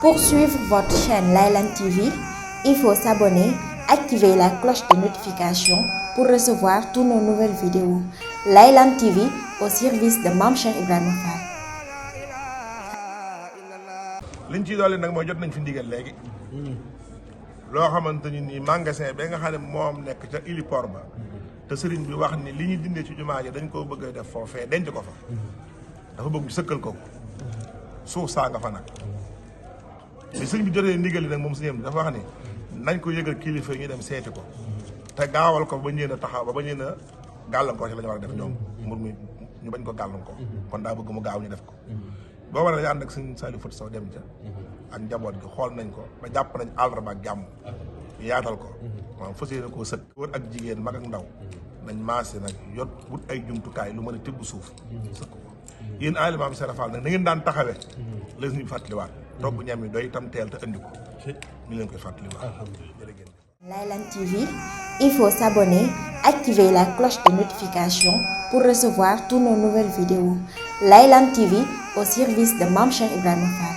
Pour suivre votre chaîne Laylan TV, il faut s'abonner, activer la cloche de notification pour recevoir toutes nos nouvelles vidéos. Laylan TV au service de Mame Cheikh Ibrahima Fall. liñ ci dolli nag mooy jot nañ fi ndigal léegi loo xamante ni magasin ba nga xam ne moom nekk ca héliport ba te sëriñ bi wax ni li ñu dindee ci jumaa ji dañ koo bëgg a def foofee denc ko fa dafa bëgg ñu sëkkal ko suuf saa nga fa nag li sëriñ bi jotee ndigal yi nag moom sëriñ bi dafa wax ni nañ ko yëgal kilifa yi ñu dem seeti ko te gaawal ko ba ñeen a taxaw ba ñeen a gàllankoor ci la ñu war a def ñoom mbir mi ñu bañ ko gàllankoor kon daa bëgg mu gaaw ñu def ko boo war a ànd ak sëñ Saliou Fat Sow dem ca ak njaboot gi xool nañ ko ba jàpp nañ àllarba ak jàmm yaatal ko maanaam fas yéene koo sëkk góor ak jigéen mag ak ndaw nañ maase nag yot wut ay jumtukaay lu mën a tibb suuf sëkk ko yéen alimaam serafal nag na ngeen daan taxawee la ñu fàttaliwaat togg ñam yi doy itam teel te andi ko ñu leen koy fàttaliwaat jërëjëf. Laylan TV, il faut s'abonner, activer la cloche de notification pour recevoir toutes nos nouvelles vidéos. Laylan TV au service de Mame Cheikh Ibrahima Fall.